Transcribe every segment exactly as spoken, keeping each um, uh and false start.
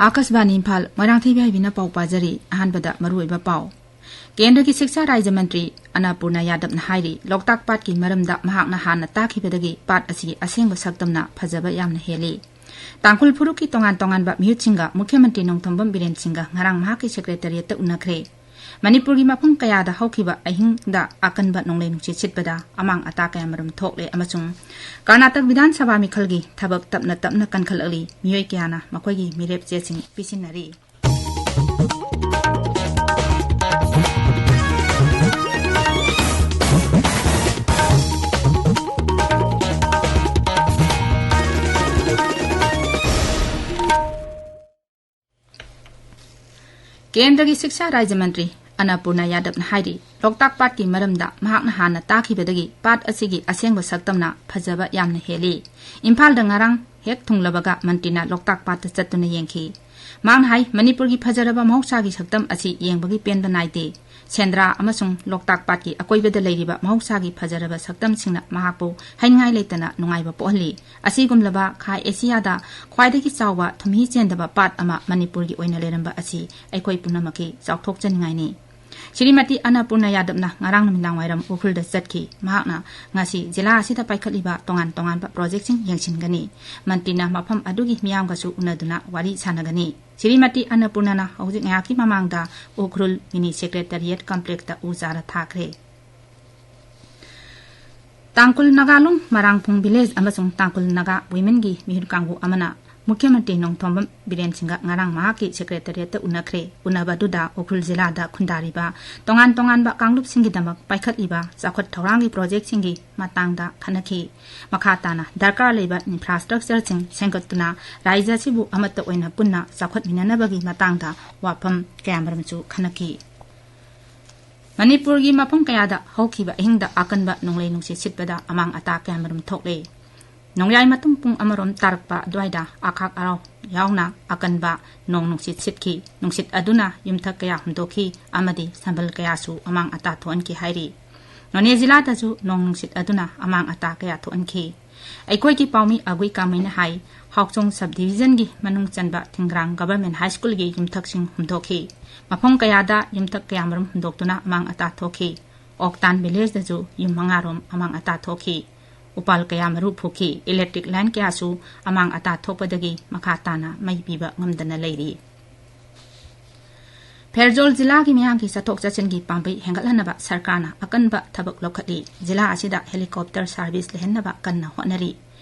ꯑꯥꯀꯥꯁꯕꯥꯅꯤ ꯏꯝꯐꯥꯜ, ꯃꯣꯏꯔꯥꯡꯊꯣꯏꯕꯤ ꯍꯥꯏꯕꯤꯅ ꯄꯥꯎ ꯄꯥꯖꯔꯤ꯫ ꯑꯍꯥꯟꯕꯗ ꯃꯔꯨꯑꯣꯏꯕ ꯄꯥꯎ꯫ ꯀꯦꯟꯗ꯭ꯔꯒꯤ ꯁꯤꯛꯁꯥ ꯔꯥꯖ꯭ꯌ ꯃꯟꯇ꯭ꯔꯤ ꯑꯟꯅꯄꯨꯔꯅ ꯌꯥꯗꯕꯅ ꯍꯥꯏꯔꯤ, ꯂꯣꯛꯇꯥꯛ ꯄꯥꯠꯀꯤ ꯃꯔꯝꯗ ꯃꯍꯥꯛꯅ ꯍꯥꯟꯅ ꯇꯥꯈꯤꯕꯗꯒꯤ ꯄꯥꯠ ꯑꯁꯤꯒꯤ ꯑꯁꯦꯡꯕ ꯁꯛꯇꯝꯅ ꯐꯖꯕ ꯌꯥꯝꯅ ꯍꯦꯜꯂꯤ꯫ ꯇꯥꯡꯈꯨꯜ ꯐꯨꯔꯨꯞꯀꯤ ꯇꯣꯉꯥꯟ ꯇꯣꯉꯥꯟꯕ ꯃꯤꯍꯨꯠꯁꯤꯡꯒ ꯃꯨꯈ꯭ꯌ ꯃꯟꯇ꯭ꯔꯤ ꯅꯣꯡꯊꯣꯝꯕꯝ ꯕꯤꯔꯦꯟ ꯁꯤꯡꯒ ꯉꯔꯥꯡ ꯃꯍꯥꯛꯀꯤ ꯁꯦꯀ꯭ꯔꯦꯇꯔꯤꯌꯦꯠꯇ ꯎꯅꯈ꯭ꯔꯦ꯫ ꯃꯅꯤꯄꯨꯔꯒꯤ ꯃꯐꯝ ꯀꯌꯥꯗ ꯍꯧꯈꯤꯕ ꯑꯍꯤꯡꯗ ꯑꯀꯟꯕ ꯅꯣꯡꯂꯩ ꯅꯨꯡꯁꯤꯠ ꯁꯤꯠꯄꯗ ꯑꯃꯥꯡ ꯑꯇꯥ ꯀꯌꯥꯃꯔꯨꯝ ꯊꯣꯛꯂꯦ ꯑꯃꯁꯨꯡ ꯀꯔꯅꯥꯇꯛ ꯕꯤꯙꯥꯟ ꯁꯚꯥ ꯃꯤꯈꯜꯒꯤ ꯊꯕꯛ ꯇꯞꯅ ꯇꯞꯅ ꯀꯟꯈꯠꯂꯛꯂꯤ꯫ ꯃꯤꯑꯣꯏ ꯀꯌꯥꯅ ꯃꯈꯣꯏꯒꯤ ꯃꯤꯔꯦꯞ ꯆꯦꯁꯤꯡ ꯄꯤꯁꯤꯟꯅꯔꯤ꯫ ꯀꯦꯟꯗ꯭ꯔꯒꯤ ꯁꯤꯛꯁꯥ ꯔꯥꯖ꯭ꯌ ꯃꯟꯇ꯭ꯔꯤ ꯑꯟꯅꯄꯨꯔꯅ ꯌꯥꯗꯕꯅ ꯍꯥꯏꯔꯤ, ꯂꯣꯛꯇꯥꯛ ꯄꯥꯠꯀꯤ ꯃꯔꯝꯗ ꯃꯍꯥꯛꯅ ꯍꯥꯟꯅ ꯇꯥꯈꯤꯕꯗꯒꯤ ꯄꯥꯠ ꯑꯁꯤꯒꯤ ꯑꯁꯦꯡꯕ ꯁꯛꯇꯝꯅ ꯐꯖꯕ ꯌꯥꯝꯅ ꯍꯦꯜꯂꯤ꯫ ꯏꯝꯐꯥꯜꯗ ꯉꯔꯥꯡ ꯍꯦꯛ ꯊꯨꯡꯂꯕꯒ ꯃꯟꯇ꯭ꯔꯤꯅ ꯂꯣꯛꯇꯥꯛ ꯄꯥꯠꯇ ꯆꯠꯇꯨꯅ ꯌꯦꯡꯈꯤ꯫ ꯃꯍꯥꯛꯅ ꯍꯥꯏ, ꯃꯅꯤꯄꯨꯔꯒꯤ ꯐꯖꯔꯕ ꯃꯍꯧꯁꯥꯒꯤ ꯁꯛꯇꯝ ꯑꯁꯤ ꯌꯦꯡꯕꯒꯤ ꯄꯦꯟꯕ ꯅꯥꯏꯗꯦ꯫ ꯁꯦꯟꯗ꯭ꯔꯥ ꯑꯃꯁꯨꯡ ꯂꯣꯛꯇꯥꯛ ꯄꯥꯠꯀꯤ ꯑꯀꯣꯏꯕꯗ ꯂꯩꯔꯤꯕ ꯃꯍꯧꯁꯥꯒꯤ ꯐꯖꯔꯕ ꯁꯛꯇꯝꯁꯤꯡꯅ ꯃꯍꯥꯛꯄꯨ ꯍꯥꯏꯅꯤꯡꯉꯥꯏ ꯂꯩꯇꯅ ꯅꯨꯡꯉꯥꯏꯕ ꯄꯣꯛꯍꯜꯂꯤ꯫ ꯑꯁꯤꯒꯨꯝꯂꯕ ꯈꯥ ꯑꯦꯁꯤꯌꯥꯗ ꯈ꯭ꯋꯥꯏꯗꯒꯤ ꯆꯥꯎꯕ ꯊꯨꯝꯍꯤ ꯆꯦꯟꯗꯕ ꯄꯥꯠ ꯑꯃ ꯃꯅꯤꯄꯨꯔꯒꯤ ꯑꯣꯏꯅ ꯂꯩꯔꯝꯕ ꯑꯁꯤ ꯑꯩꯈꯣꯏ ꯄꯨꯝꯅꯃꯛꯀꯤ ꯆꯥꯎꯊꯣꯛꯆꯅꯤꯡꯉꯥꯏꯅꯤ꯫ ꯁ꯭ꯔꯤꯃꯇꯤ ꯑꯟꯅꯄꯨꯔꯅ ꯌꯥꯗꯕꯅ ꯉꯔꯥꯡ ꯅꯨꯃꯤꯗꯥꯡ ꯋꯥꯏꯔꯝ ꯎꯈ꯭ꯔꯨꯜꯗ ꯆꯠꯈꯤ꯫ ꯃꯍꯥꯛꯅ ꯉꯁꯤ ꯖꯤꯂꯥ ꯑꯁꯤꯗ ꯄꯥꯏꯈꯠꯂꯤꯕ ꯇꯣꯉꯥꯟ ꯇꯣꯉꯥꯟꯕ ꯄ꯭ꯔꯣꯖꯦꯛꯁꯤꯡ ꯌꯦꯡꯁꯤꯟꯒꯅꯤ꯫ ꯃꯟꯇ꯭ꯔꯤꯅ ꯃꯐꯝ ꯑꯗꯨꯒꯤ ꯃꯤꯌꯥꯝꯒꯁꯨ ꯎꯅꯗꯨꯅ ꯋꯥꯔꯤ ꯁꯥꯟꯅꯒꯅꯤ꯫ ꯁ꯭ꯔꯤꯃꯇꯤ ꯑꯟꯅꯄꯨꯔꯅꯅ ꯍꯧꯖꯤꯛ ꯉꯥꯏꯍꯥꯛꯀꯤ ꯃꯃꯥꯡꯗ ꯎꯈ꯭ꯔꯨꯜ ꯃꯤꯅꯤ ꯁꯦꯀ꯭ꯔꯦꯇꯔꯤꯌꯦꯠ ꯀꯝꯄ꯭ꯂꯦꯛꯁꯇ ꯎ ꯆꯥꯔ ꯊꯥꯈ꯭ꯔꯦ꯫ ꯇꯥꯡꯈꯨꯜ ꯅꯥꯒꯥꯂꯣꯡ ꯃꯔꯥꯡꯐꯣꯡ ꯚꯤꯂꯦꯖ ꯑꯃꯁꯨꯡ ꯇꯥꯡꯈꯨꯜ ꯅꯥꯒꯥ ꯋꯤꯃꯦꯟꯒꯤ ꯃꯤꯍꯨꯠ ꯀꯥꯡꯕꯨ ꯑꯃꯅ ꯃꯨꯈ꯭ꯌ ꯃꯟꯇ꯭ꯔꯤ ꯅꯣꯡꯊꯣꯝꯕꯝ ꯕꯤꯔꯦꯟ ꯁꯤꯡꯒ ꯉꯔꯥꯡ ꯃꯍꯥꯛꯀꯤ ꯁꯦꯀ꯭ꯔꯦꯇꯔꯤꯌꯦꯠꯇ ꯎꯅꯈ꯭ꯔꯦ꯫ ꯎꯅꯕ ꯑꯗꯨꯗ ꯎꯈ꯭ꯔꯨꯜ ꯖꯤꯂꯥꯗ ꯈꯨꯟꯗꯥꯔꯤꯕ ꯇꯣꯉꯥꯟ ꯇꯣꯉꯥꯟꯕ ꯀꯥꯡꯂꯨꯞꯁꯤꯡꯒꯤꯗꯃꯛ ꯄꯥꯏꯈꯠꯂꯤꯕ ꯆꯥꯎꯈꯠ ꯊꯧꯔꯥꯡꯒꯤ ꯄ꯭ꯔꯣꯖꯦꯛꯁꯤꯡꯒꯤ ꯃꯇꯥꯡꯗ ꯈꯟꯅꯈꯤ꯫ ꯃꯈꯥ ꯇꯥꯅ ꯗꯔꯀꯥꯔ ꯂꯩꯕ ꯏꯟꯐ꯭ꯔꯥꯁ꯭ꯇ꯭ꯔꯛꯆꯔꯁꯤꯡ ꯁꯦꯝꯒꯠꯇꯨꯅ ꯔꯥꯖ꯭ꯌ ꯑꯁꯤꯕꯨ ꯑꯃꯠꯇ ꯑꯣꯏꯅ ꯄꯨꯟꯅ ꯆꯥꯎꯈꯠꯃꯤꯟꯅꯅꯕꯒꯤ ꯃꯇꯥꯡꯗ ꯋꯥꯐꯝ ꯀꯌꯥꯃꯔꯨꯝꯁꯨ ꯈꯟꯅꯈꯤ꯫ ꯃꯅꯤꯄꯨꯔꯒꯤ ꯃꯐꯝ ꯀꯌꯥꯗ ꯍꯧꯈꯤꯕ ꯑꯍꯤꯡꯗ ꯑꯀꯟꯕ ꯅꯣꯡꯂꯩ ꯅꯨꯡꯁꯤꯠ ꯁꯤꯠꯄꯗ ꯑꯃꯥꯡ ꯑꯇꯥ ꯀꯌꯥꯃꯔꯨꯝ ꯊꯣꯛꯂꯦ꯫ ꯅꯣꯡꯌꯥꯏ ꯃꯇꯨꯡ ꯄꯨꯡ ꯑꯃꯔꯣꯝ ꯇꯥꯔꯛꯄ ꯑꯗꯨꯋꯥꯏꯗ ꯑꯈꯥꯛ ꯑꯔꯥꯎ ꯌꯥꯎꯅ ꯑꯀꯟꯕ ꯅꯣꯡ ꯅꯨꯡꯁꯤꯠ ꯁꯤꯠꯈꯤ꯫ ꯅꯨꯡꯁꯤꯠ ꯑꯗꯨꯅ ꯌꯨꯝꯊꯛ ꯀꯌꯥ ꯍꯨꯝꯗꯣꯛꯈꯤ ꯑꯃꯗꯤ ꯁꯝꯕꯜ ꯀꯌꯥꯁꯨ ꯑꯃꯥꯡ ꯑꯇꯥ ꯊꯣꯛꯍꯟꯈꯤ ꯍꯥꯏꯔꯤ꯫ ꯅꯣꯅꯦ ꯖꯤꯂꯥꯗꯁꯨ ꯅꯣꯡ ꯅꯨꯡꯁꯤꯠ ꯑꯗꯨꯅ ꯑꯃꯥꯡ ꯑꯇꯥ ꯀꯌꯥ ꯊꯣꯛꯍꯟꯈꯤ꯫ ꯑꯩꯈꯣꯏꯒꯤ ꯄꯥꯎꯃꯤ ꯑꯒꯨꯏ ꯀꯥꯃꯩꯅ ꯍꯥꯏ, ꯍꯥꯎꯆꯣꯡ sub divisionꯒꯤ ꯃꯅꯨꯡ ꯆꯟꯕ ꯊꯤꯡꯒ꯭ꯔꯥꯡ government high schoolꯒꯤ ꯌꯨꯝꯊꯛꯁꯤꯡ ꯍꯨꯝꯗꯣꯛꯈꯤ꯫ ꯃꯐꯝ ꯀꯌꯥꯗ ꯌꯨꯝꯊꯛ ꯀꯌꯥꯃꯔꯨꯝ ꯍꯨꯝꯗꯣꯛꯇꯨꯅ ꯑꯃꯥꯡ ꯑꯇꯥ ꯊꯣꯛꯈꯤ꯫ ꯑꯣꯛꯇꯥꯟ villageꯇꯁꯨ ꯌꯨꯝ ꯃꯉꯥꯔꯣꯝ ꯑꯃꯥꯡ ꯑꯇꯥ ꯊꯣꯛꯈꯤ꯫ ꯎꯄꯥꯜ ꯀꯌꯥ ꯃꯔꯨ ꯐꯨꯈꯤ꯫ Electric line ꯀꯌꯥꯁꯨ ꯑꯃꯥꯡ ꯑꯇꯥ ꯊꯣꯛꯄꯗꯒꯤ ꯃꯈꯥ ꯇꯥꯅ ꯃꯩ ꯄꯤꯕ ꯉꯝꯗꯅ ꯂꯩꯔꯤ꯫ ꯐꯦꯔꯖꯣꯜ ꯖꯤꯂꯥꯒꯤ ꯃꯤꯌꯥꯝꯒꯤ ꯆꯠꯊꯣꯛ ꯆꯠꯁꯤꯟꯒꯤ ꯄꯥꯝꯕꯩ ꯍꯦꯟꯒꯠꯍꯟꯅꯕ ꯁꯔꯀꯥꯔꯅ ꯑꯀꯟꯕ ꯊꯕꯛ ꯂꯧꯈꯠꯂꯤ꯫ ꯖꯤꯂꯥ ꯑꯁꯤꯗ helicopter service ꯂꯩꯍꯟꯅꯕ ꯀꯟꯅ ꯍꯣꯠꯅꯔꯤ꯫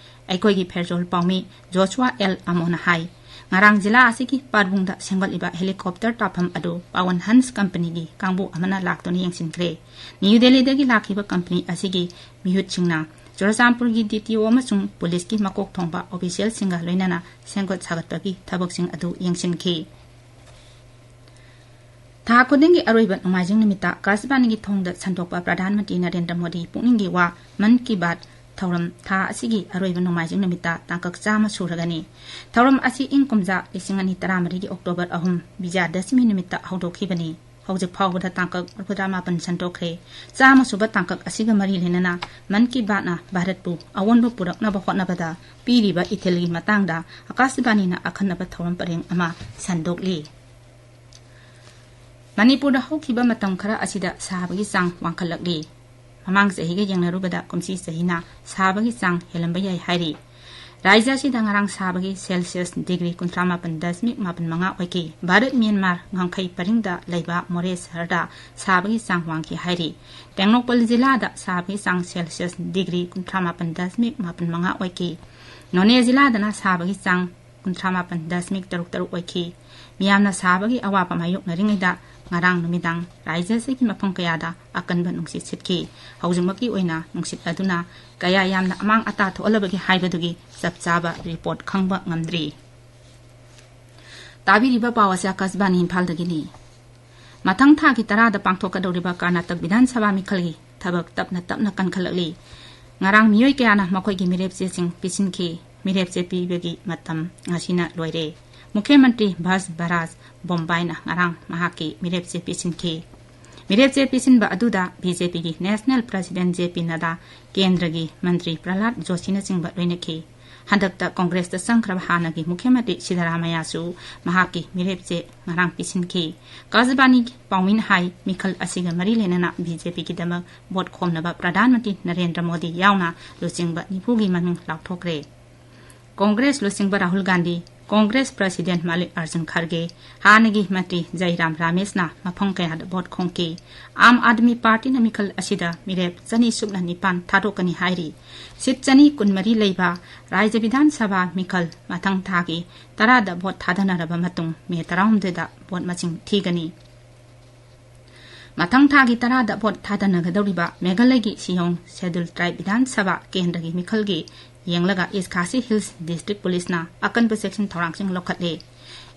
ꯑꯩꯈꯣꯏꯒꯤ ꯐꯦꯔꯖꯣꯜ ꯄꯥꯎꯃꯤ ꯖꯣꯁꯨꯋꯥ ꯑꯦꯜ ꯑꯃꯣꯅ ꯍꯥꯏ, ꯉꯔꯥꯡ ꯖꯤꯂꯥ ꯑꯁꯤꯒꯤ ꯄꯥꯔꯕꯨꯡꯗ ꯁꯦꯝꯒꯠꯂꯤꯕ helicopter ꯇꯥꯐꯝ ꯑꯗꯨ ꯄꯥꯋꯟ ꯍꯟꯁ companyꯒꯤ ꯀꯥꯡꯕꯨ ꯑꯃꯅ ꯂꯥꯛꯇꯨꯅ ꯌꯦꯡꯁꯤꯟꯈ꯭ꯔꯦ꯫ ꯅ꯭ꯌꯨ ꯗꯦꯜꯂꯤꯗꯒꯤ ꯂꯥꯛꯈꯤꯕ company ꯑꯁꯤꯒꯤ ꯃꯤꯍꯨꯠꯁꯤꯡꯅ ꯆꯨꯔꯆꯥꯟꯄꯨꯔꯒꯤ DTO ꯑꯃꯁꯨꯡ ꯄꯨꯂꯤꯁꯀꯤ ꯃꯀꯣꯛ ꯊꯣꯡꯕ officialꯁꯤꯡꯒ ꯂꯣꯏꯅꯅ ꯁꯦꯝꯒꯠ ꯁꯥꯒꯠꯄꯒꯤ ꯊꯕꯛꯁꯤꯡ ꯑꯗꯨ ꯌꯦꯡꯁꯤꯟꯈꯤ꯫ ꯊꯥ ꯈꯨꯗꯤꯡꯒꯤ ꯑꯔꯣꯏꯕ ꯅꯣꯡꯃꯥꯏꯖꯤꯡ ꯅꯨꯃꯤꯠꯇ ꯑꯀꯥꯁꯕꯥꯅꯤꯒꯤ ꯊꯣꯡꯗ ꯁꯟꯗꯣꯛꯄ ꯄ꯭ꯔꯙꯥꯟ ꯃꯟꯇ꯭ꯔꯤ ꯅꯔꯦꯟꯗ꯭ꯔ ꯃꯣꯗꯤ ꯄꯨꯛꯅꯤꯡꯒꯤ ꯋꯥ ꯃꯟ ꯀꯤ ꯕꯥꯠ ꯊꯧꯔꯝ ꯊꯥ ꯑꯁꯤꯒꯤ ꯑꯔꯣꯏꯕ ꯅꯣꯡꯃꯥꯏꯖꯤꯡ ꯅꯨꯃꯤꯠꯇ ꯇꯥꯡꯀꯛ ꯆꯥꯝꯃ ꯁꯨꯔꯒꯅꯤ꯫ ꯊꯧꯔꯝ ꯑꯁꯤ ꯏꯪ ꯀꯨꯝꯖꯥ ꯂꯤꯁꯤꯡ ꯑꯅꯤ ꯇꯔꯥꯃꯔꯤꯒꯤ October ꯑꯍꯨꯝ, ꯕꯤꯖꯌꯥꯗꯁꯃꯤ ꯅꯨꯃꯤꯠꯇ ꯍꯧꯗꯣꯛꯈꯤꯕꯅꯤ꯫ ꯍꯧꯖꯤꯛ ꯐꯥꯎꯕꯗ ꯇꯥꯡꯀꯛ ꯃꯔꯤꯐꯨꯇꯔꯥ ꯃꯥꯄꯟ ꯁꯟꯗꯣꯛꯈ꯭ꯔꯦ꯫ ꯆꯥꯝꯃ ꯁꯨꯕ ꯇꯥꯡꯀꯛ ꯑꯁꯤꯒ ꯃꯔꯤ ꯂꯩꯅꯅ ꯃꯟ ꯀꯤ ꯕꯥꯠꯅ ꯚꯥꯔꯠꯄꯨ ꯑꯑꯣꯟꯕ ꯄꯨꯔꯛꯅꯕ ꯍꯣꯠꯅꯕꯗ ꯄꯤꯔꯤꯕ ꯏꯊꯤꯜꯒꯤ ꯃꯇꯥꯡꯗ ꯑꯀꯥꯁꯕꯥꯅꯤꯅ ꯑꯈꯟꯅꯕ ꯊꯧꯔꯝ ꯄꯔꯦꯡ ꯑꯃ ꯁꯟꯗꯣꯛꯂꯤ꯫ ꯃꯅꯤꯄꯨꯔꯗ ꯍꯧꯈꯤꯕ ꯃꯇꯝ ꯈꯔ ꯑꯁꯤꯗ ꯁꯥꯕꯒꯤ ꯆꯥꯡ ꯋꯥꯡꯈꯠꯂꯛꯂꯤ꯫ ꯃꯃꯥꯡ ꯆꯍꯤꯒ ꯌꯦꯡꯅꯔꯨꯕꯗ ꯀꯨꯝꯁꯤ ꯆꯍꯤꯅ ꯁꯥꯕꯒꯤ ꯆꯥꯡ ꯍꯦꯜꯂꯝꯕ ꯌꯥꯏ ꯍꯥꯏꯔꯤ꯫ ꯔꯥꯖ꯭ꯌ ꯑꯁꯤꯗ ꯉꯔꯥꯡ ꯁꯥꯕꯒꯤ Celsius degree ꯀꯨꯟꯊ꯭ꯔꯥ ꯃꯥꯄꯟ ꯗꯁꯃꯤꯛ ꯃꯥꯄꯟ ꯃꯉꯥ ꯑꯣꯏꯈꯤ꯫ ꯚꯥꯔꯠ ꯃ꯭ꯌꯥꯟꯃꯥꯔ ꯉꯝꯈꯩ ꯄꯔꯤꯡꯗ ꯂꯩꯕ ꯃꯣꯔꯦ ꯁꯍꯔꯗ ꯁꯥꯕꯒꯤ ꯆꯥꯡ ꯋꯥꯡꯈꯤ ꯍꯥꯏꯔꯤ꯫ ꯇꯦꯡꯅꯧꯄꯜ ꯖꯤꯂꯥꯗ ꯁꯥꯕꯒꯤ ꯆꯥꯡ Celsius degree ꯀꯨꯟꯊ꯭ꯔꯥ ꯃꯥꯄꯟ ꯗꯁꯃꯤꯛ ꯃꯥꯄꯟ ꯃꯉꯥ ꯑꯣꯏꯈꯤ꯫ ꯅꯣꯅꯦ ꯖꯤꯂꯥꯗꯅ ꯁꯥꯕꯒꯤ ꯆꯥꯡ ꯀꯨꯟꯊ꯭ꯔꯥ ꯃꯥꯄꯟ ꯗꯁꯃꯤꯛ ꯇꯔꯨꯛ ꯇꯔꯨꯛ ꯑꯣꯏꯈꯤ꯫ ꯃꯤꯌꯥꯝꯅ ꯁꯥꯕꯒꯤ ꯑꯋꯥꯕ ꯃꯥꯌꯣꯛꯅꯔꯤꯉꯩꯗ ꯉꯔꯥꯡ ꯅꯨꯃꯤꯗꯥꯡ ꯔꯥꯖ꯭ꯌ ꯑꯁꯤꯒꯤ ꯃꯐꯝ ꯀꯌꯥꯗ ꯑꯀꯟꯕ ꯅꯨꯡꯁꯤꯠ ꯁꯤꯠꯈꯤ꯫ ꯍꯧꯖꯤꯛꯃꯛꯀꯤ ꯑꯣꯏꯅ ꯅꯨꯡꯁꯤꯠ ꯑꯗꯨꯅ ꯀꯌꯥ ꯌꯥꯝꯅ ꯑꯃꯥꯡ ꯑꯇꯥ ꯊꯣꯛꯍꯜꯂꯕꯒꯦ ꯍꯥꯏꯕꯗꯨꯒꯤ ꯆꯞ ꯆꯥꯕ report ꯈꯪꯕ ꯉꯝꯗ꯭ꯔꯤ꯫ ꯇꯥꯕꯤꯔꯤꯕ ꯄꯥꯎ ꯑꯁꯤ ꯑꯀꯥꯁꯕꯥꯅꯤ ꯏꯝꯐꯥꯜꯗꯒꯤꯅꯤ꯫ ꯃꯊꯪ ꯊꯥꯒꯤ ꯇꯔꯥꯗ ꯄꯥꯡꯊꯣꯛꯀꯗꯧꯔꯤꯕ ꯀꯔꯅꯥꯇꯛ ꯕꯤꯙꯥꯟ ꯁꯚꯥ ꯃꯤꯈꯜꯒꯤ ꯊꯕꯛ ꯇꯞꯅ ꯇꯞꯅ ꯀꯟꯈꯠꯂꯛꯂꯤ꯫ ꯉꯔꯥꯡ ꯃꯤꯑꯣꯏ ꯀꯌꯥꯅ ꯃꯈꯣꯏꯒꯤ ꯃꯤꯔꯦꯞ ꯆꯦꯁꯤꯡ ꯄꯤꯁꯤꯟꯈꯤ꯫ ꯃꯤꯔꯦꯞ ꯆꯦ ꯄꯤꯕꯒꯤ ꯃꯇꯝ ꯉꯁꯤꯅ ꯂꯣꯏꯔꯦ꯫ ꯃꯨꯈ꯭ꯌ ꯃꯟꯇ꯭ꯔꯤ ꯕꯁ ꯕꯔꯥꯖ ꯕꯣꯝꯕꯥꯏꯅ ꯉꯔꯥꯡ ꯃꯍꯥꯛꯀꯤ ꯃꯤꯔꯦꯞ ꯆꯦ ꯄꯤꯁꯤꯟꯈꯤ꯫ ꯃꯤꯔꯦꯞ ꯆꯦ ꯄꯤꯁꯤꯟꯕ ꯑꯗꯨꯗ ꯕꯤ ꯖꯦ ꯄꯤꯒꯤ ꯅꯦꯁꯅꯦꯜ ꯄ꯭ꯔꯁꯤꯗꯦꯟꯠ ꯖꯦ ꯄꯤ ꯅꯗꯥ, ꯀꯦꯟꯗ꯭ꯔꯒꯤ ꯃꯟꯇ꯭ꯔꯤ ꯄ꯭ꯔꯍꯂꯥꯗ ꯖꯣꯁꯤꯅꯆꯤꯡꯕ ꯂꯣꯏꯅꯈꯤ꯫ ꯍꯟꯗꯛꯇ ꯀꯣꯡꯒ꯭ꯔꯦꯁꯇ ꯆꯪꯈ꯭ꯔꯕ ꯍꯥꯟꯅꯒꯤ ꯃꯨꯈ꯭ꯌ ꯃꯟꯇ꯭ꯔꯤ ꯁꯤꯗꯔꯥꯃꯌꯥꯁꯨ ꯃꯍꯥꯛꯀꯤ ꯃꯤꯔꯦꯞ ꯆꯦ ꯉꯔꯥꯡ ꯄꯤꯁꯤꯟꯈꯤ꯫ ꯑꯀꯥꯁꯕꯥꯅꯤꯒꯤ ꯄꯥꯎꯃꯤꯅ ꯍꯥꯏ, ꯃꯤꯈꯜ ꯑꯁꯤꯒ ꯃꯔꯤ ꯂꯩꯅꯅ B J ꯄꯤꯒꯤꯗꯃꯛ vote ꯈꯣꯝꯅꯕ Pradhan Mantri Narendra Modi ꯌꯥꯎꯅ ꯂꯨꯆꯤꯡꯕ ꯅꯤꯐꯨꯒꯤ ꯃꯃꯤꯡ ꯂꯥꯎꯊꯣꯛꯈ꯭ꯔꯦ꯫ ꯀꯣꯡꯒ꯭ꯔꯦꯁ ꯂꯨꯆꯤꯡꯕ ꯔꯥꯍꯨꯜ ꯒꯥꯟꯙꯤ, ꯀꯣꯡꯒ꯭ꯔꯦꯁ ꯄ꯭ꯔꯁꯤꯗꯦꯟꯠ ꯃꯥꯂꯤꯛ ꯑꯔꯖꯨꯟ ꯈꯔꯒꯦ, ꯍꯥꯟꯅꯒꯤ ꯃꯟꯇ꯭ꯔꯤ ꯖꯩꯔꯥꯝ ꯔꯥꯃꯦꯁꯅ ꯃꯐꯝ ꯀꯌꯥꯗ ꯚꯣꯠ ꯈꯣꯝꯈꯤ꯫ ꯑꯥꯝ ꯑꯥꯗꯃꯤ ꯄꯥꯔꯇꯤꯅ ꯃꯤꯈꯜ ꯑꯁꯤꯗ ꯃꯤꯔꯦꯞ ꯆꯅꯤ ꯁꯨꯞꯅ ꯅꯤꯄꯥꯟ ꯊꯥꯗꯣꯛꯀꯅꯤ ꯍꯥꯏꯔꯤ꯫ ꯁꯤꯠ ꯆꯅꯤ ꯀꯨꯟꯃꯔꯤ ꯂꯩꯕ ꯔꯥꯖ꯭ꯌ ꯕꯤꯙꯥꯟ ꯁꯚꯥ ꯃꯤꯈꯜ ꯃꯊꯪ ꯊꯥꯒꯤ ꯇꯔꯥꯗ ꯚꯣꯠ ꯊꯥꯗꯅꯔꯕ ꯃꯇꯨꯡ ꯃꯦ ꯇꯔꯥꯍꯨꯝꯗꯣꯏꯗ ꯚꯣꯠ ꯃꯁꯤꯡ ꯊꯤꯒꯅꯤ꯫ ꯃꯊꯪ ꯊꯥꯒꯤ ꯇꯔꯥꯗ ꯚꯣꯠ ꯊꯥꯗꯅꯒꯗꯧꯔꯤꯕ ꯃꯦꯘꯥꯂꯌꯒꯤ ꯁꯤꯌꯣꯡ ꯁꯦꯗꯨꯜ ꯇ꯭ꯔꯥꯏꯕ ꯕꯤꯙꯥꯟ ꯁꯚꯥ ꯀꯦꯟꯗ꯭ꯔꯒꯤ ꯃꯤꯈꯜꯒꯤ ꯌꯦꯡꯂꯒ ꯏꯁ ꯈꯥꯁꯤ ꯍꯤꯜꯁ ꯗꯤꯁꯇ꯭ꯔꯤꯛ ꯄꯨꯂꯤꯁꯅ ꯑꯀꯟꯕ ꯆꯦꯛꯁꯤꯟ ꯊꯧꯔꯥꯡꯁꯤꯡ ꯂꯧꯈꯠꯂꯦ꯫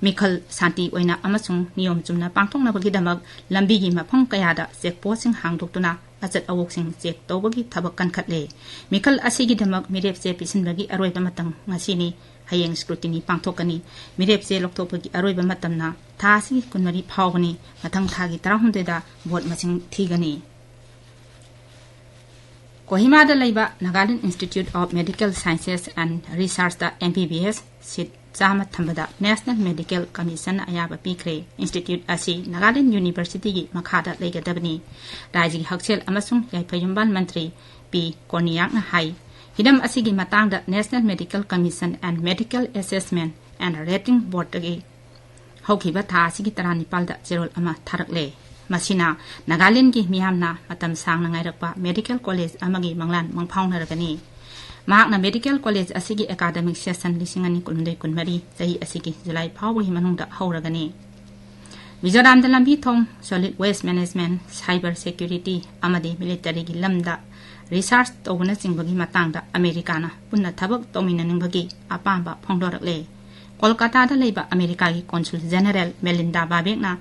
ꯃꯤꯈꯜ ꯁꯥꯟꯇꯤ ꯑꯣꯏꯅ ꯑꯃꯁꯨꯡ ꯅꯤꯌꯣꯝ ꯆꯨꯝꯅ ꯄꯥꯡꯊꯣꯛꯅꯕꯒꯤꯗꯃꯛ ꯂꯝꯕꯤꯒꯤ ꯃꯐꯝ ꯀꯌꯥꯗ ꯆꯦꯛ ꯄꯣꯁꯁꯤꯡ ꯍꯥꯡꯗꯣꯛꯇꯨꯅ ꯑꯆꯠ ꯑꯋꯣꯛꯁꯤꯡ ꯆꯦꯛ ꯇꯧꯕꯒꯤ ꯊꯕꯛ ꯀꯟꯈꯠꯂꯦ꯫ ꯃꯤꯈꯜ ꯑꯁꯤꯒꯤꯗꯃꯛ ꯃꯤꯔꯦꯞ ꯆꯦ ꯄꯤꯁꯤꯟꯕꯒꯤ ꯑꯔꯣꯏꯕ ꯃꯇꯝ ꯉꯁꯤꯅꯤ꯫ ꯍꯌꯦꯡ ꯁ꯭ꯀ꯭ꯔꯨꯇꯤꯅꯤ ꯄꯥꯡꯊꯣꯛꯀꯅꯤ꯫ ꯃꯤꯔꯦꯞ ꯆꯦ ꯂꯧꯊꯣꯛꯄꯒꯤ ꯑꯔꯣꯏꯕ ꯃꯇꯝꯅ ꯊꯥ ꯑꯁꯤꯒꯤ ꯀꯨꯟꯃꯔꯤ ꯐꯥꯎꯕꯅꯤ꯫ ꯃꯊꯪ ꯊꯥꯒꯤ ꯇꯔꯥꯍꯨꯝꯗꯣꯏꯗ ꯚꯣꯠ ꯃꯁꯤꯡ ꯊꯤꯒꯅꯤ꯫ ꯀꯣꯍꯤꯃꯥꯗ ꯂꯩꯕ Nagaland Institute of Medical Sciences and Researchꯇ M B B S ꯁꯤꯠ ꯆꯥꯝꯃ ꯊꯝꯕꯗ National Medical Commissionꯅ ꯑꯌꯥꯕ ꯄꯤꯈ꯭ꯔꯦ꯫ ꯏꯟꯁꯇꯤꯇ꯭ꯌꯨꯠ ꯑꯁꯤ ꯅꯥꯒꯥꯂꯦꯟ ꯌꯨꯅꯤꯚꯔꯁꯤꯇꯤꯒꯤ ꯃꯈꯥꯗ ꯂꯩꯒꯗꯕꯅꯤ꯫ ꯔꯥꯖ꯭ꯌꯒꯤ ꯍꯛꯁꯦꯜ ꯑꯃꯁꯨꯡ ꯌꯥꯏꯐ ꯌꯨꯝꯕꯥꯜ ꯃꯟꯇ꯭ꯔꯤ ꯄꯤ ꯀꯣꯔꯅꯤꯌꯥꯛꯅ ꯍꯥꯏ, ꯍꯤꯔꯝ ꯑꯁꯤꯒꯤ ꯃꯇꯥꯡꯗ National Medical Commission and Medical Assessment and Rating Boardꯇꯒꯤ ꯍꯧꯈꯤꯕ ꯊꯥ ꯑꯁꯤꯒꯤ ꯇꯔꯥꯅꯤꯄꯥꯜꯗ ꯆꯦꯔꯣꯜ ꯑꯃ ꯊꯥꯔꯛꯂꯦ꯫ ꯃꯁꯤꯅ ꯅꯥꯒꯥꯂꯦꯟꯒꯤ ꯃꯤꯌꯥꯝꯅ ꯃꯇꯝ ꯁꯥꯡꯅ ꯉꯥꯏꯔꯛꯄ ꯃꯦꯗꯤꯀꯦꯜ ꯀꯣꯂꯦꯖ ꯑꯃꯒꯤ ꯃꯪꯂꯥꯟ ꯃꯪꯐꯥꯎꯅꯔꯒꯅꯤ꯫ ꯃꯍꯥꯛꯅ ꯃꯦꯗꯤꯀꯦꯜ ꯀꯣꯂꯦꯖ ꯑꯁꯤꯒꯤ ꯑꯦꯀꯥꯗꯃꯤꯛ ꯁꯦꯁꯟ ꯂꯤꯁꯤꯡ ꯑꯅꯤ ꯀꯨꯟꯍꯨꯝꯗꯣꯏ ꯀꯨꯟꯃꯔꯤ ꯆꯍꯤ ꯑꯁꯤꯒꯤ ꯖꯨꯂꯥꯏ ꯐꯥꯎꯕꯒꯤ ꯃꯅꯨꯡꯗ ꯍꯧꯔꯒꯅꯤ꯫ ꯃꯤꯖꯣꯔꯥꯝꯗ ꯂꯝꯕꯤ ꯊꯣꯡ, solid waste management, cyber security ꯑꯃꯗꯤ ꯃꯤꯂꯤꯇꯔꯤꯒꯤ ꯂꯝꯗ ꯔꯤꯁꯔꯆ ꯇꯧꯕꯅꯆꯤꯡꯕꯒꯤ ꯃꯇꯥꯡꯗ ꯑꯃꯦꯔꯤꯀꯥꯅ ꯄꯨꯟꯅ ꯊꯕꯛ ꯇꯧꯃꯤꯟꯅꯅꯤꯡꯕꯒꯤ ꯑꯄꯥꯝꯕ ꯐꯣꯡꯗꯣꯔꯛꯂꯦ꯫ ꯀꯣꯜꯀꯥꯇꯥꯗ ꯂꯩꯕ ꯑꯃꯦꯔꯤꯀꯥꯒꯤ ꯀꯣꯟꯁꯨꯜ ꯖꯦꯅꯦꯔꯦꯜ ꯃꯦꯂꯤꯟꯗꯥ ꯕꯥꯕꯦꯛꯅ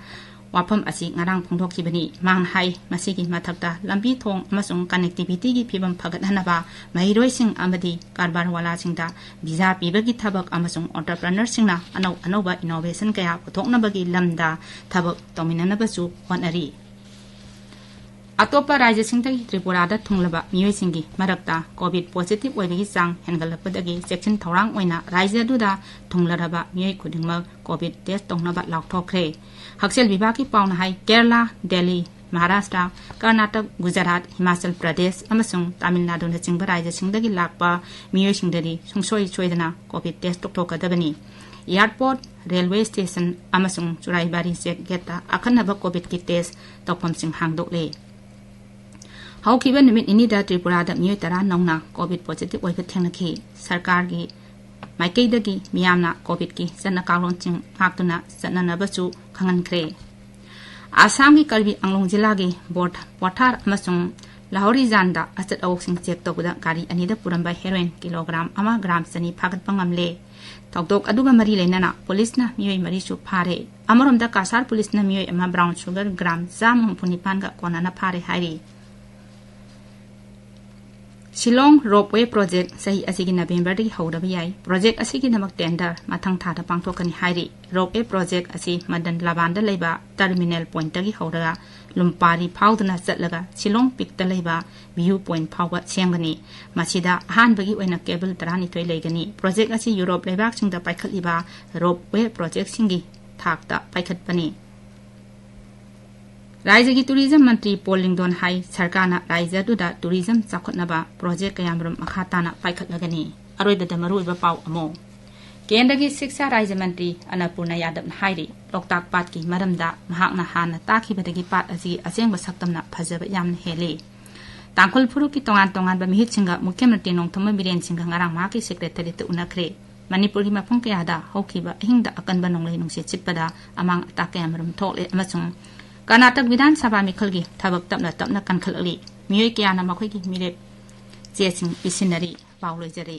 ꯋꯥꯐꯝ ꯑꯁꯤ ꯉꯔꯥꯡ ꯐꯣꯡꯗꯣꯛꯈꯤꯕꯅꯤ꯫ ꯃꯍꯥꯛꯅ ꯍꯥꯏ, ꯃꯁꯤꯒꯤ ꯃꯊꯛꯇ ꯂꯝꯕꯤ ꯊꯣꯡ ꯑꯃꯁꯨꯡ connectivityꯒꯤ ꯐꯤꯕꯝ ꯐꯒꯠꯍꯟꯅꯕ ꯃꯍꯩꯔꯣꯏꯁꯤꯡ ꯑꯃꯗꯤ ꯀꯔꯕꯥꯔꯋꯥꯂꯥꯁꯤꯡꯗ ꯚꯤꯖꯥ ꯄꯤꯕꯒꯤ ꯊꯕꯛ ꯑꯃꯁꯨꯡ entrepreneurꯁꯤꯡꯅ ꯑꯅꯧ ꯑꯅꯧꯕ innovation ꯀꯌꯥ ꯄꯨꯊꯣꯛꯅꯕꯒꯤ ꯂꯝꯗ ꯊꯕꯛ ꯇꯧꯃꯤꯟꯅꯅꯕꯁꯨ ꯍꯣꯠꯅꯔꯤ꯫ ꯑꯇꯣꯞꯄ ꯔꯥꯖ꯭ꯌꯁꯤꯡꯗꯒꯤ ꯇ꯭ꯔꯤꯄꯨꯔꯥꯗ ꯊꯨꯡꯂꯕ ꯃꯤꯑꯣꯏꯁꯤꯡꯒꯤ ꯃꯔꯛꯇ ꯀꯣꯚꯤꯗ ꯄꯣꯖꯤꯇꯤꯚ ꯑꯣꯏꯕꯒꯤ ꯆꯥꯡ ꯍꯦꯟꯒꯠꯂꯛꯄꯗꯒꯤ ꯆꯦꯛꯁꯤꯟ ꯊꯧꯔꯥꯡ ꯑꯣꯏꯅ ꯔꯥꯖ꯭ꯌ ꯑꯗꯨꯗ ꯊꯨꯡꯂꯔꯕ ꯃꯤꯑꯣꯏ ꯈꯨꯗꯤꯡꯃꯛ ꯀꯣꯚꯤꯗ ꯇꯦꯁ ꯇꯧꯅꯕ ꯂꯥꯎꯊꯣꯛꯈ꯭ꯔꯦ꯫ ꯍꯛꯁꯦꯜ ꯕꯤꯚꯥꯒꯤ ꯄꯥꯎꯅ ꯍꯥꯏ, ꯀꯦꯔꯂꯥ, ꯗꯦꯜꯂꯤ, ꯃꯍꯥꯔꯥꯁꯇ꯭ꯔ, ꯀꯔꯅꯥꯇꯛ, ꯒꯨꯖꯔꯥꯠ, ꯍꯤꯃꯥꯆꯜ ꯄ꯭ꯔꯗꯦꯁ ꯑꯃꯁꯨꯡ ꯇꯥꯃꯤꯜ ꯅꯥꯗꯨꯅꯆꯤꯡꯕ ꯔꯥꯖ꯭ꯌꯁꯤꯡꯗꯒꯤ ꯂꯥꯛꯄ ꯃꯤꯑꯣꯏꯁꯤꯡꯗꯗꯤ ꯁꯨꯡꯁꯣꯏ ꯁꯣꯏꯗꯅ ꯀꯣꯚꯤꯗ ꯇꯦꯁ ꯇꯧꯊꯣꯛꯀꯗꯕꯅꯤ꯫ ꯑꯦꯌꯔꯄꯣꯔꯠ, ꯔꯦꯜꯋꯦ ꯁ꯭ꯇꯦꯁꯟ ꯑꯃꯁꯨꯡ ꯆꯨꯔꯥꯏꯕꯥꯔꯤ ꯆꯦꯛ ꯒꯦꯠꯇ ꯑꯈꯟꯅꯕ ꯀꯣꯚꯤꯗꯀꯤ ꯇꯦꯁ ꯇꯧꯐꯝꯁꯤꯡ ꯍꯥꯡꯗꯣꯛꯂꯦ꯫ ꯍꯧꯈꯤꯕ ꯅꯨꯃꯤꯠ ꯅꯤꯅꯤꯗ ꯇ꯭ꯔꯤꯄꯨꯔꯥꯗ ꯃꯤꯑꯣꯏ ꯇꯔꯥ ꯅꯧꯅ ꯀꯣꯚꯤꯗ ꯄꯣꯖꯤꯇꯤꯚ ꯑꯣꯏꯕ ꯊꯦꯡꯅꯈꯤ꯫ ꯁꯔꯀꯥꯔꯒꯤ ꯃꯥꯏꯀꯩꯗꯒꯤ ꯃꯤꯌꯥꯝꯅ ꯀꯣꯚꯤꯗꯀꯤ ꯆꯠꯅ ꯀꯥꯡꯂꯣꯟꯁꯤꯡ ꯉꯥꯛꯇꯨꯅ ꯆꯠꯅꯅꯕꯁꯨ ꯈꯪꯍꯟꯈ꯭ꯔꯦ꯫ ꯑꯁꯥꯝꯒꯤ ꯀꯔꯕꯤ ꯑꯪꯂꯣꯡ ꯖꯤꯂꯥꯒꯤ ꯕꯣꯔꯗ ꯄꯣꯊꯥꯔ ꯑꯃꯁꯨꯡ ꯂꯥꯍꯣꯔꯤꯖꯥꯟꯗ ꯑꯆꯠ ꯑꯋꯣꯛꯁꯤꯡ ꯆꯦꯛ ꯇꯧꯕꯗ ꯒꯥꯔꯤ ꯑꯅꯤꯗ ꯄꯨꯔꯝꯕ ꯍꯦꯔꯣꯏꯟ ꯀꯤꯂꯣꯒ꯭ꯔꯥꯝ ꯑꯃ ꯒ꯭ꯔꯥꯝ ꯆꯅꯤ ꯐꯥꯒꯠꯄ ꯉꯝꯂꯦ꯫ ꯊꯧꯗꯣꯛ ꯑꯗꯨꯒ ꯃꯔꯤ ꯂꯩꯅꯅ ꯄꯨꯂꯤꯁꯅ ꯃꯤꯑꯣꯏ ꯃꯔꯤꯁꯨ ꯐꯥꯔꯦ꯫ ꯑꯃꯔꯣꯝꯗ ꯀꯥꯁꯥꯔ ꯄꯨꯂꯤꯁꯅ ꯃꯤꯑꯣꯏ ꯑꯃ ꯕ꯭ꯔꯥꯎꯟ ꯁꯨꯒꯔ ꯒ꯭ꯔꯥꯝ ꯆꯥꯝꯃ ꯍꯨꯝꯐꯨ ꯅꯤꯄꯥꯟꯒ ꯀꯣꯟꯅꯅ ꯐꯥꯔꯦ ꯍꯥꯏꯔꯤ꯫ ꯁꯤꯂꯣꯡ ꯔꯣꯞꯋꯦ ꯄ꯭ꯔꯣꯖꯦꯛ ꯆꯍꯤ ꯑꯁꯤꯒꯤ ꯅꯕꯦꯝꯕꯔꯗꯒꯤ ꯍꯧꯔꯕ ꯌꯥꯏ꯫ ꯄ꯭ꯔꯣꯖꯦꯛ ꯑꯁꯤꯒꯤꯗꯃꯛ ꯇꯦꯟꯗꯔ ꯃꯊꯪ ꯊꯥꯗ ꯄꯥꯡꯊꯣꯛꯀꯅꯤ ꯍꯥꯏꯔꯤ꯫ ꯔꯣꯞꯋꯦ ꯄ꯭ꯔꯣꯖꯦꯛ ꯑꯁꯤ ꯃꯗꯟ ꯂꯕꯥꯟꯗ ꯂꯩꯕ ꯇꯔꯃꯤꯅꯦꯜ ꯄꯣꯏꯟꯠꯇꯒꯤ ꯍꯧꯔꯒ ꯂꯨꯝꯄꯥꯔꯤ ꯐꯥꯎꯗꯨꯅ ꯆꯠꯂꯒ ꯁꯤꯂꯣꯡ ꯄꯤꯛꯇ ꯂꯩꯕ ꯚ꯭ꯌꯨ ꯄꯣꯏꯟꯠ ꯐꯥꯎꯕ ꯁꯦꯝꯒꯅꯤ꯫ ꯃꯁꯤꯗ ꯑꯍꯥꯟꯕꯒꯤ ꯑꯣꯏꯅ ꯀꯦꯕꯜ ꯇꯔꯥꯅꯤꯊꯣꯏ ꯂꯩꯒꯅꯤ꯫ ꯄ꯭ꯔꯣꯖꯦꯛ ꯑꯁꯤ ꯌꯨꯔꯣꯞ ꯂꯩꯕꯥꯛꯁꯤꯡꯗ ꯄꯥꯏꯈꯠꯂꯤꯕ ꯔꯣꯞꯋꯦ ꯄ꯭ꯔꯣꯖꯦꯛꯁꯤꯡꯒꯤ ꯊꯥꯛꯇ ꯄꯥꯏꯈꯠꯄꯅꯤ꯫ ꯔꯥꯖ꯭ꯌꯒꯤ ꯇꯨꯔꯤꯖꯝ ꯃꯟꯇ꯭ꯔꯤ ꯄꯣꯜ ꯂꯤꯡꯗꯣꯟ ꯍꯥꯏ, ꯁꯔꯀꯥꯔꯅ ꯔꯥꯖ꯭ꯌ ꯑꯗꯨꯗ ꯇꯨꯔꯤꯖꯝ ꯆꯥꯎꯈꯠꯅꯕ ꯄ꯭ꯔꯣꯖꯦꯛ ꯀꯌꯥꯃꯔꯨꯝ ꯃꯈꯥ ꯇꯥꯅ ꯄꯥꯏꯈꯠꯂꯒꯅꯤ꯫ ꯑꯔꯣꯏꯕꯗ ꯃꯔꯨꯑꯣꯏꯕ ꯄꯥꯎ ꯑꯃꯨꯛ꯫ ꯀꯦꯟꯗ꯭ꯔꯒꯤ ꯁꯤꯛꯁꯥ ꯔꯥꯖ꯭ꯌ ꯃꯟꯇ꯭ꯔꯤ ꯑꯅꯄꯨꯔꯅ ꯌꯥꯗꯕꯅ ꯍꯥꯏꯔꯤ, ꯂꯣꯛꯇꯥꯛ ꯄꯥꯠꯀꯤ ꯃꯔꯝꯗ ꯃꯍꯥꯛꯅ ꯍꯥꯟꯅ ꯇꯥꯈꯤꯕꯗꯒꯤ ꯄꯥꯠ ꯑꯁꯤꯒꯤ ꯑꯁꯦꯡꯕ ꯁꯛꯇꯝꯅ ꯐꯖꯕ ꯌꯥꯝꯅ ꯍꯦꯜꯂꯤ꯫ ꯇꯥꯡꯈꯨꯜ ꯐꯨꯔꯨꯞꯀꯤ ꯇꯣꯉꯥꯟ ꯇꯣꯉꯥꯟꯕ ꯃꯤꯍꯨꯠꯁꯤꯡꯒ ꯃꯨꯈ꯭ꯌ ꯃꯟꯇ꯭ꯔꯤ ꯅꯣꯡꯊꯣꯝꯕꯝ ꯕꯤꯔꯦꯟ ꯁꯤꯡꯒ ꯉꯔꯥꯡ ꯃꯍꯥꯛꯀꯤ ꯁꯦꯀ꯭ꯔꯦꯇꯔꯤꯌꯦꯠꯇ ꯎꯅꯈ꯭ꯔꯦ꯫ ꯃꯅꯤꯄꯨꯔꯒꯤ ꯃꯐꯝ ꯀꯌꯥꯗ ꯍꯧꯈꯤꯕ ꯑꯍꯤꯡꯗ ꯑꯀꯟꯕ ꯅꯣꯡꯂꯩ ꯅꯨꯡꯁꯤꯠ ꯁꯤꯠꯄꯗ ꯑꯃꯥꯡ ꯑꯇꯥ ꯀꯌꯥꯃꯔꯨꯝ ꯊꯣꯛꯂꯦ ꯑꯃꯁꯨꯡ ꯀꯔꯅꯥꯇꯛ ꯕꯤꯙꯥꯟ ꯁꯚꯥ ꯃꯤꯈꯜꯒꯤ ꯊꯕꯛ ꯇꯞꯅ ꯇꯞꯅ ꯀꯟꯈꯠꯂꯛꯂꯤ꯫ ꯃꯤꯑꯣꯏ ꯀꯌꯥꯅ ꯃꯈꯣꯏꯒꯤ ꯃꯤꯔꯦꯞ ꯆꯦꯁꯤꯡ ꯄꯤꯁꯤꯟꯅꯔꯤ꯫ ꯄꯥꯎ ꯂꯣꯏꯖꯔꯦ꯫